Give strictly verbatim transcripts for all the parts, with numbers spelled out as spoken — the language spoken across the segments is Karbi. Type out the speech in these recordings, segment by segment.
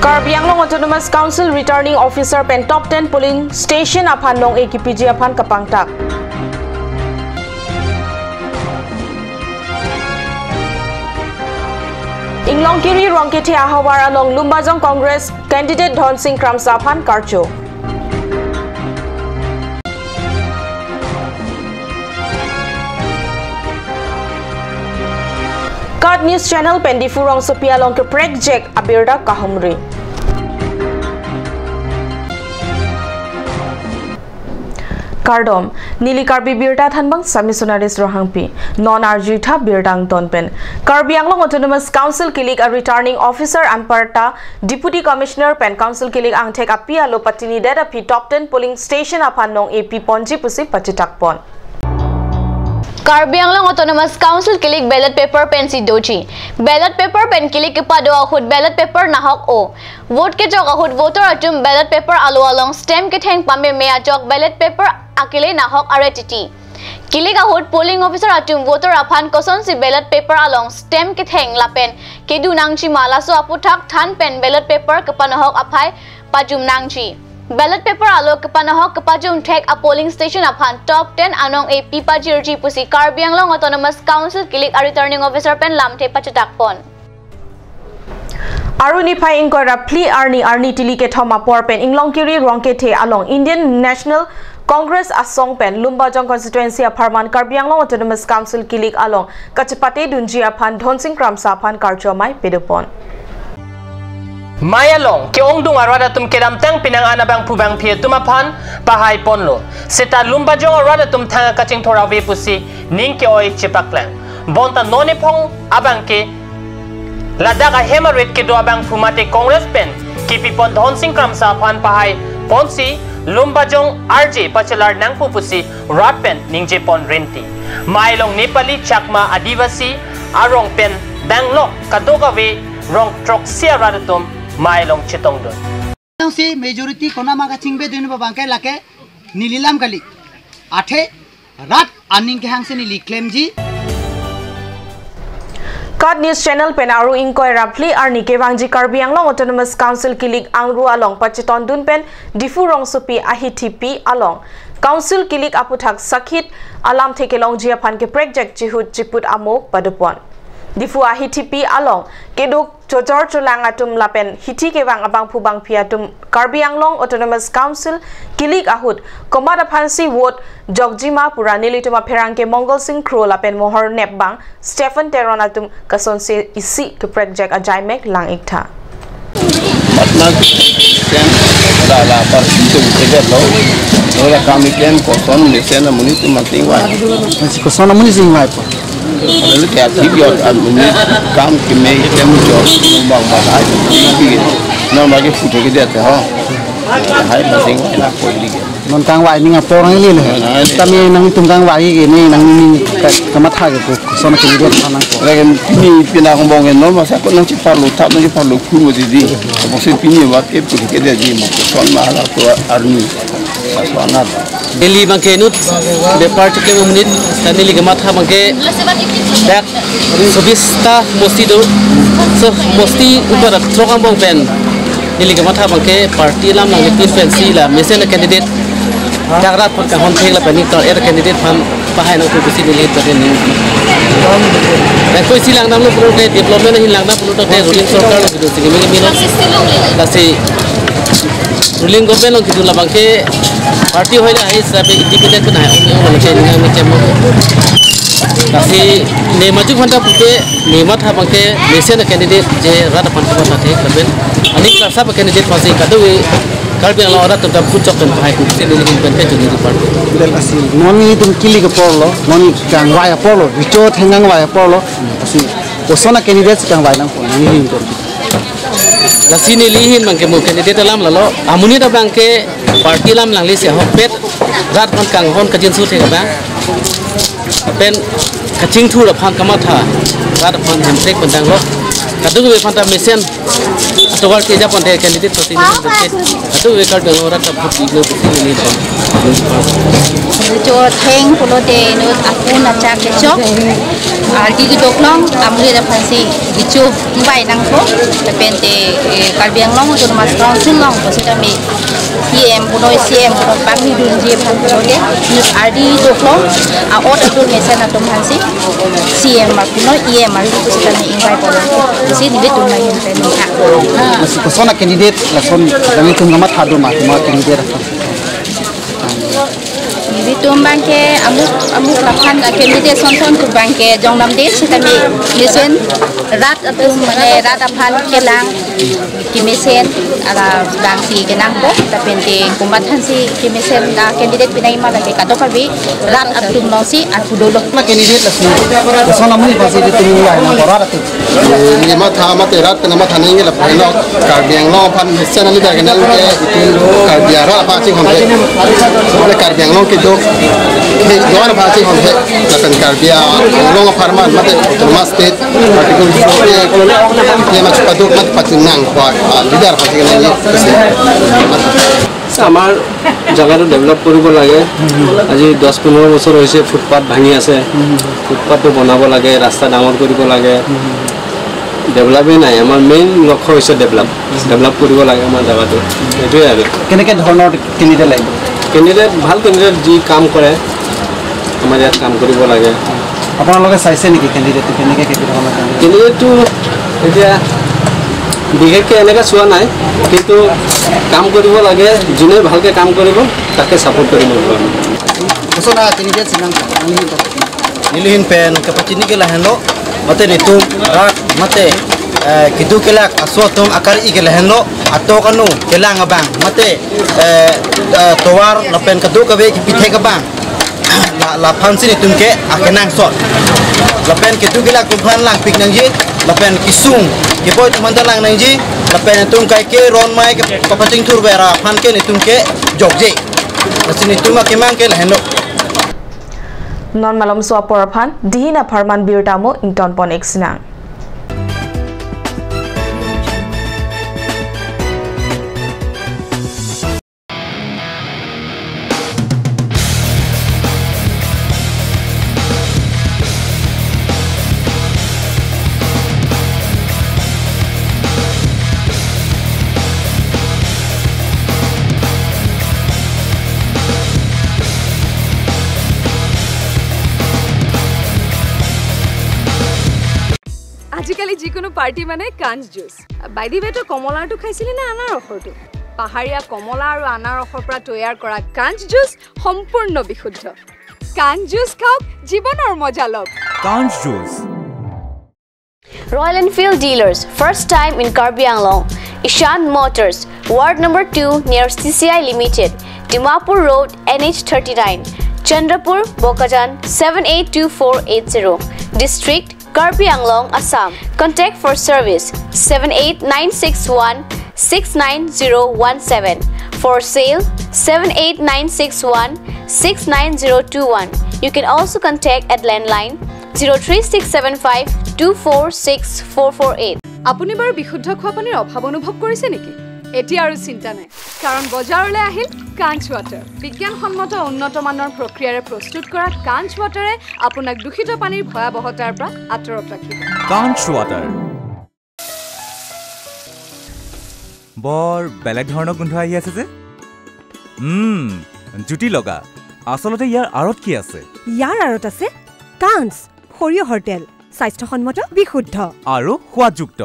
Karbi Anglong Autonomous Council Returning Officer pen Top ten Polling Station aphan nong-e kipiji aphan kapangtak. Inglongkiri Rongkethe ahavar along Lumbajong Congress candidate Dhonsing Kramsa aphan karcho. KAT News Channel pen Diphu rongsopi along keprekjak abirta kahumri. Kardom, neli Karbi Birta thanbang Sami Sonaris Rohangpi. Non arjutha birta angton pen. Karbi Anglong Autonomous Council kilik a Returning Officer anparta Deputy Commissioner pen Council kilik angthek api alo patinidet aphi Top ten Polling Station aphan nong-e piponji pusi pachitakpon. Karbi Anglong Autonomous Council kilik ballot paper pensi doji. Ballot paper pen kilik kepado ahut ballot paper nahok-o. Vote kejok ahut voter atum ballot paper alo along stamp ketheng pameme ajok ballot paper akele nahok are titi. Kilik ahut polling officer atum voter aphan kosonsi ballot paper along stamp ketheng lapen kedo nangji ma laso aputhak than pen ballot paper kepanahok aphai pajum nangji. Ballot paper alo kepanahok kepajum thek a polling station aphan Top ten anong-e pipajirji pusi Karbi Anglong Autonomous Council kilik a Returning Officer pen lamthe pachitakpon. Aru niphai ingkoi ra phli arni, arni tili kethom apor pen Inglongkiri Rongkethe along Indian National Congress asong pen Lumbajong constituency apharman Karbi Anglong Autonomous Council kilik along kachepate dunji aphan Dhonsing Kramsa aphan karcho amei pedopon. Mei along ke-ongdung arat atum kedamtang penang an abangphu bangphi atum aphan pahaiponlo. Seta Lumbajong arat atum thang kachingthur ave pusi ning ke-oi chepaklang. Bonta non ephong abangke ladak ahem arit kedo abangphu mate Congress pen kepipon Dhonsing Kramsa aphan pahaiponsi Lumbajong arje pachelar nangpo pusi rat pen ningjepon rinti. Mei along Nepali, Chakma, Adivasi arong pen danglok kadokave rong throksi arat atum mei along chetongdun. Nangsi majority konama kachingbe dun abangke lake neli lam kali. Athe rat aning kehangsi neli klemji. KAT News Channel pen aru ingkoi ra phli arni kevangji Karbi Anglong Autonomous Council kilik angru along pachetondun pen Diphu rongsopi ahithipi along Council kilik aputhak sakhit alamthe kelongji aphan keprekjak chihut chiput amo padopon. Diphu ahithipi along kedo chojor cholang atum lapen hithi kevang abangphu bangphi atum Karbi Anglong Autonomous Council kilik ahut komat aphansi vote jokji ma pura nelitum apherangke Mongol Sing Kro lapen Mohor Nepbang Stephen Teron atum kasonsi isi keprekjak ajaimek lang-iktha. Patna sen la la par itu kita lo. Lo la kami ken koson mesen amonit atum mati wa. Masih koson amonit sing wa. Lalu kayak tiga amonit kam kami klem jok bang bang ai. Normal ke putih ke dia teh ho. Hai masing wa na koi lagi. Non kangvai ning apor nangli le. Tame nangtum kangvai ke ne nangning ka-, kamatha ke pu. Koson candidate aphan nangpo. Lagi pini pina kong bong no masa ko nangcheparlo thap nangcheparlo kuru didi. Bongsi pini wat ke putih ke dia di mo. Koson mahala to army. Saswana. Neli abangke inut bepar chiklo menit, ta neli kematha abangke dak sobista mosti do, so mosti upar throk angbong pen. Neli kematha abangke party alam nangpipin pensi la mesen candidate dak rat aphan kanghon thek lapen ning tar er candidate aphan pahai nangpo pusi neli tar ning. Nangkoi si langdamlo pulote development ahin langdam pulote ruling sorkar lo kedo si kimi kimi lo. Lasi ruling government along kedun labangke party hoile ahai sabe independent pen ahai ong ong lo che ning ning chem. Lasi ne maju aphanta puke ne matha abangke mesen candidate je rat aphan kamatha thek lapen aning klasa candidate aphansi kadokave Karbi Anglong arat atum ta puchok pen pahai pusi neli ahin pen kejun neli party. Lasi non nelitum kilik aporlo, non kangvai aporlo, recho thengkangvai aporlo. Lasi koson candidate kangvai nangpo neli ahin pen. Lasi neli ahin abangke mo candidate alam lalo. Amonit abangke party alam nanglisi ahokpet. Rat aphan kanghon kajinso thek abang. Pen kachingthur aphan kamatha. Rat aphan hemprek pen danglo. Kadokave aphanta mesen atovar keja ponte candidate aphansi neli ahin pen. Kadokave Karbi Anglong arat ta vote dilo pusi neli ahin pen. Cho theng pulote inut akun achak kechok. Ardi kedoklong, amonit aphansi kecho bai nangkok. Lapente, eh, Karbi Anglong Autonomous Council along pusitame E M punoi C M punoi pangni dunji aphan pulote inut ardi kedoklong, a-ot atum mesen atum aphansi C M aphan punoi E M ardi pusitame ingvai pulo. Si nelitum lahin pen nangkok. Mas kosona candidate lason kami tum kamatha do ma, ma candidate. Nelitum abangke amuk amuk laphan a-candidate sonson tu abangke jongdamde sitame mesen rat atum mane rat aphan kelang kemesen ala abangsi kenangkok, lapente komathansi kemesen a-candidate pinai ma lake kadokave rat atum alongsi arpu dolo. Ma candidate lason. Lason amonit aphansi itum bai nangkok rat atum. Neli matha mate rat pen matha nangji lapulo, Karbi Anglong aphan mesen a-leader kenangji ke itum Karbi arat aphan chinghon he. Mane Karbi Anglong kedo, kedo aphan chinghon he. Lapen Karbi Anglong apharman mate Autonomous State, Article four A, ye ma chupaduk mat pachinang kwa, ah, leader aphan chinang ye. Sir, আমাৰ জেগাটো ডেভেলপ কৰিব লাগে। আজি দহ পোন্ধৰ বছৰ হৈছে ফুটপাথ ভাঙি আছে, ফুটপাথটো বনাব লাগে, ৰাস্তা ডাঙৰ কৰিব লাগে। ডেভেলপেই নাই। আমাৰ মেইন লক্ষ্য হৈছে ডেভেলপ, ডেভেলপ কৰিব লাগে আমাৰ জেগাটো, সেইটোৱে আৰু। কেনেকে ধৰণৰ কেণ্ডিডেট লাগিব? কেণ্ডিডেট, ভাল কেণ্ডিডেট যি কাম কৰে, আমাৰ ইয়াত কাম কৰিব লাগে। আপোনালোকে চাইছে নেকি কেণ্ডিডেটটো কেনেকে, কেনেধৰণৰ কেণ্ডিডেট? কেণ্ডিডেটটো এতিয়া বিশেষকৈ এনেকৈ চোৱা নাই, কিন্তু কাম কৰিব লাগে, যোনে ভালকৈ কাম কৰিব তাকে ছাপোৰ্ট কৰিম আৰু আমি। Kosona candidate si nang, nelihin pen kapachini ke lahenlo, mate netum rat, mate, eh, kedo kelak aso atum akari ke lahenlo, atok anu kelang abang, mate, eh, eh, tovar lapen kadokave kepithek abang. La, laphansi netum ke akenangsot. Lapen kedo kelak atum aphan langpik nangji, lapen kesung keboi atum aphan ta lang nangji, lapen netum kaike ron mai ke papachingthur vera aphan ke netum ke jokje. Lasi netum akemang ke lahenlo. Non malomso apor aphan, dihin apharman birta mo ingtonpon-ik sinang. আজিকালি যিকোনো পাৰ্টি মানে কাঞ্চ juice. By the way, তই কমলাৰটো খাইছিলি নে আনাৰসৰটো? পাহাৰীয়া কমলা আৰু আনাৰসৰ পৰা তৈয়াৰ কৰা কাঞ্চ জুচ সম্পূৰ্ণ বিশুদ্ধ। কাঞ্চ জুচ খাওক, জীৱনৰ মজা লওক। Kanch Juice. Royal Enfield Dealers, first time in Karbi Anglong. Ishan Motors, Ward number two near C C I Limited, Dimapur Road, N H thirty-nine, Chandrapur, Bokajan, seven eight two four eight zero. District, Karbi Anglong, Assam. Contact for service, seven eight nine six one six nine zero one seven. For sale, seven eight nine six one six nine zero two one. You can also contact at landline zero three six seven five two four six four four eight. আপুনি বাৰু বিশুদ্ধ খোৱা পানীৰ অভাৱ অনুভৱ কৰিছে নেকি? এতিয়া আৰু চিন্তা নাই, কাৰণ বজাৰলৈ আহিল কাঞ্চ ৱাটাৰ। বিজ্ঞানসন্মত উন্নত মানৰ প্ৰক্ৰিয়াৰে প্ৰস্তুত কৰা কাঞ্চ ৱাটাৰে আপোনাক দূষিত পানীৰ ভয়াৱহতাৰ পৰা আঁতৰত ৰাখিব। Kanch Water. বৰ বেলেগ ধৰণৰ গোন্ধ আহি আছে যে। উম, জুতি লগা। আচলতে ইয়াৰ আঁৰত কি আছে? ইয়াৰ আঁৰত আছে কাঞ্চ সৰিয়হৰ তেল, স্বাস্থ্যসন্মত, বিশুদ্ধ আৰু সোৱাদযুক্ত।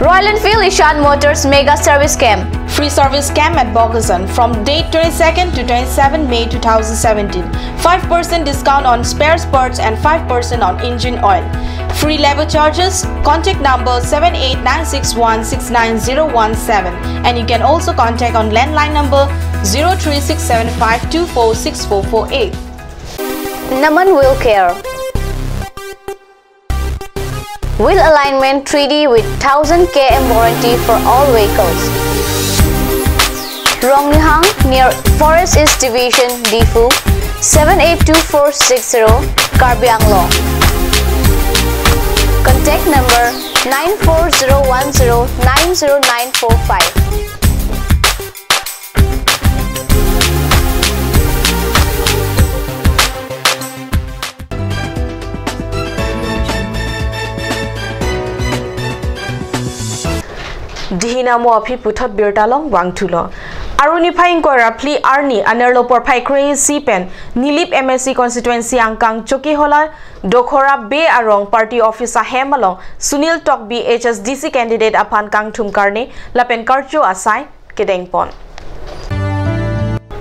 Royal Enfield Ishan Motors Mega Service Camp. Free service camp at Bogajan from date twenty-second to twenty-seven May two thousand seventeen. Five percent discount on spares parts and five percent on engine oil. Free labour charges. Contact number seven eight nine six one six nine zero one seven. And you can also contact on landline number zero three six seven five two four six four four eight. Naman Wheel Care. Wheel alignment three D with thousand K M warranty for all vehicles. Ronglihang near Forest East Division, Diphu, seven eight two four six zero, Karbi Anglong. Contact number nine four zero one zero nine zero nine four five. Dihina mo aphi puthot birta along vangthulo. Aru niphai ingkoi ra phli arni anerlo porphai kre-isi pen Nilip M A C constituency angkang Chokihola Dokhora Bey arong party office ahem along Sunil Tokbi H S D C candidate aphan kangthum karne lapen karcho asai kedengpon.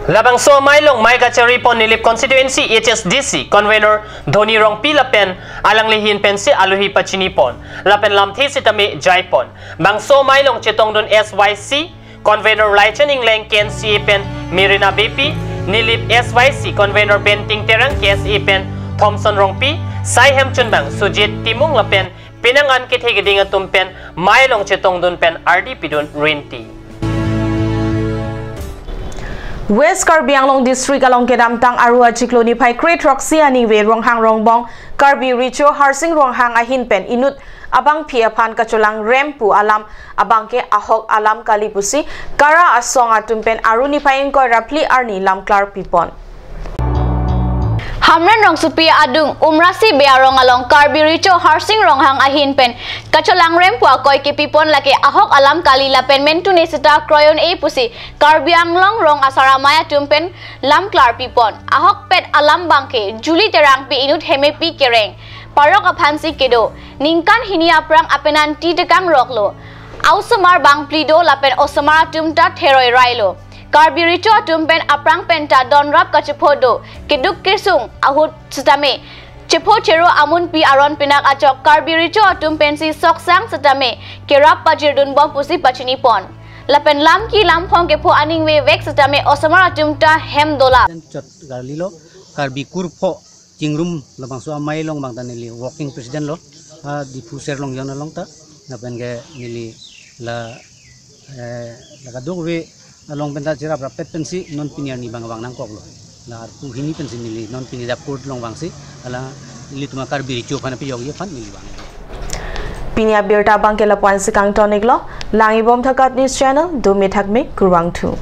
Labangso amei along mei kacharipon Nilip constituency H S D C convener Dhoni Rongpi lapen alangli ahin pensi alohi pachinipon lapen lamthe sitame jaipon. Bangso amei along chetongdun S Y C convener Laichen Engleng K N C A pen Merina Beypi, Nilip S Y C convener Benting Terang K S A pen Thomson Rongpi, sai hemchunbang Sujit Timung lapen penang an kethe keding atum pen mei along chetongdun pen ardi pidun rinti. West Karbi Anglong District along kedamtang Aru achiklo niphai kre-throksi aningve Ronghang Rongbong Karbi Recho Harsing Ronghang ahin pen inut abangpi aphan kacholangrem pu alam abangke ahok alam kali pusi Kara asong atum pen Aru niphai ingkoi ra phli arni lamklar pipon. Hamren rongsopi adung Umrasi Bey arong along Karbi Recho Harsing Ronghang ahin pen kacholangrem pu akoi kepipon lake ahok alam kali lapen mentune seta kroyon-e pusi Karbi Anglong rong asar amei atum pen lamklar pipon. Ahokpet alam abangke Julie Terangpi inut Hemepi Kereng parok aphansi kedo. Ningkan hini aphrang apenan ti tekang roklo. Ausomar bangphli do lapen osomar atum ta theroi railo. Karbi Recho atum pen aphrang pen ta donrap kachepho do. Keduk kesung ahut sitame chepho chero amunpi aron pinak achok Karbi Recho atum pensi soksang sitame kerap pajirdunbom pusi pachinipon. Lapen lamki lamphong kepho aningve vek sitame osomar atum ta hem dola. Chot garlilo Karbi kurpho chingrum labangso amei along abang ta neli working president lo, ha Diphu Serlong Yon along ta, lapen ke neli la, eh, la kadokave along pen ta chirap rappet pensi non pini arni abang vang nangkoklo. La arpu hini pensi neli non pini adap court along vangsi, hala ilitum Karbi Recho aphan piyok ye aphan neli vang. Pini abirta abangke lapu-ansi kangton-iklo, langbom tha KAT News Channel, dumi thakme kurvangthu.